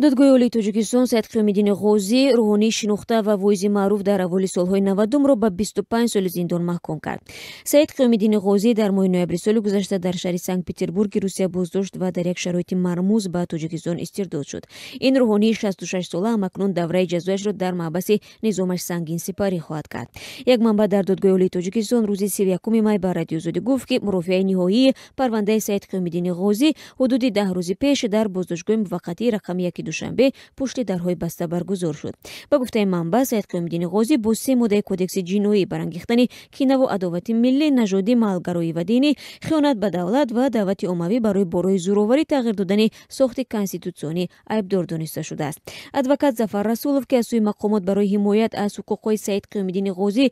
Додгоҳи Олии Тоҷикистон Саид Қиёмиддини Ғозӣ, рӯҳонии шинохта ва воизи маъруф, дар аввали солҳои 90-умро ба 25 соли зиндон маҳкум кард. Саид Қиёмиддини Ғозӣ дар моҳи ноябри соли гузашта дар шаҳри Санкт Петербурги Русия боздошт ва дар як шароити мармуз ба Тоҷикистон истирдод шуд. Ин рӯҳонии 66-сола ҳамакнун давраи ҷазояшро дар маҳбаси низомаш сангин сипарӣ хоҳад кард. Як манбаъ дар Додгоҳи Олии Тоҷикистон рӯзи 31 май ба Радиои Озодӣ гуфт, ки мурофиаи ниҳоии парвандаи Саид Қиёмиддини Ғозӣ ҳудуди 10 рӯзи пеш дар боздоштгоҳи муваққатии рақами 1 Душанбе пушти дарҳои баста баргузор шуд. Ба гуфтаи манбаъ, Саид Қиёмиддини Ғозӣ бо се моддаи Кодекси ҷиноӣ: барангехтани кинаву адовати миллӣ, нажодӣ, маҳалгароӣ ва динӣ, хиёнат ба давлат ва даъвати оммавӣ барои бо роҳи зӯроварӣ тағйир додани сохти конститутсионӣ айбдор дониста шудааст. Адвокат Зафар Расулов, ки аз сӯи мақомот барои ҳимоят аз ҳуқуқҳои Саид Қиёмиддини Ғозӣ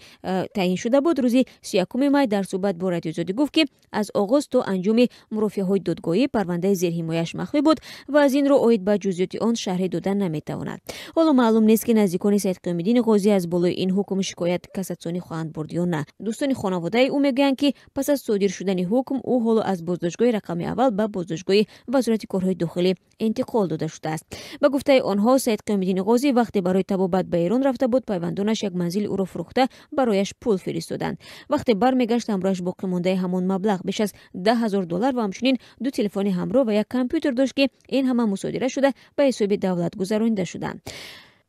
таъин шуда буд, рӯзи 31 май дар суҳбат бо Радиои Озодӣ гуфт, ки аз оғоз то анҷоми мурофиаҳои додгоҳӣ парвандаи зерҳимояаш махфӣ буд ва аз ин рӯ оид ба ҷузъиёти он шарҳе дода наметавонад. Ҳоло маълум нест, ки наздикони Саид Қиёмиддини Ғозӣ аз болои ин ҳукм шикоят кассатсионӣ хоҳанд бурд ё на. Дӯстони хонаводаи ӯ мегӯянд, ки пас аз содир шудани ҳукм ӯ ҳоло аз боздоштгоҳи рақами аввал ба боздоштгоҳи Вазорати корҳои дохилӣ интиқол дода шудааст. Ба гуфтаи онҳо, Саид Қиёмиддини Ғозӣ вақте барои табобат ба Эрон рафта буд, пайвандонаш як манзили ӯро фурӯхта, барояш пул фиристоданд. Вақте бармегашт, ҳамроҳаш боқимондаи ҳамон маблағ, беш аз 10 000 доллар, ва ҳамчунин ду телефони ҳамроҳ ва як компютер дошт, ки ин ҳама мусодира шуда, ба ҳисоби давлат гузаронида шуданд.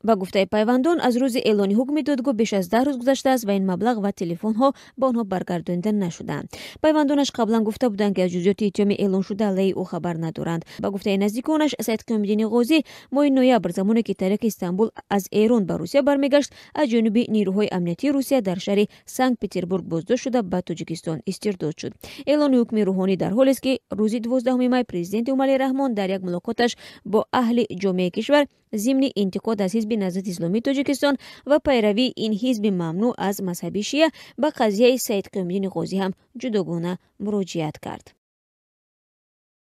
Ба гуфтаи пайвандон, аз рӯзи эълони ҳукми додгоҳ беш аз 10 рӯз гузаштааст ва ин маблағ ва телефонҳо ба онҳо баргардонида нашуданд. Пайвандонаш қаблан гуфта буданд, ки аз ҷузъиёти иттиҳоми эълоншуда алайҳи ӯ хабар надоранд. Ба гуфтаи наздиконаш, Саид Қиёмиддини Ғозӣ моҳи ноябр, замоне ки тариқи Истанбул аз Эрон ба Русия бармегашт, аз ҷониби нерӯҳои амниятии Русия дар шаҳри Санкт Петербург боздошт шуда, ба Тоҷикистон истирдод шуд. Эълони ҳукми рӯҳонӣ дар ҳолест, ки рӯзи 12 май президенти Эмомалӣ Раҳмон дар як мулоқоташ бо аҳли ҷомеаи кишвар зимни интиқод аз Ҳизби Наҳзати Исломии Тоҷикистон ва пайравии ин ҳизби мамнӯъ аз мазҳаби шия ба қазияи Саид Қиёмиддини Ғозӣ ҳам ҷудогона муроҷиат кард.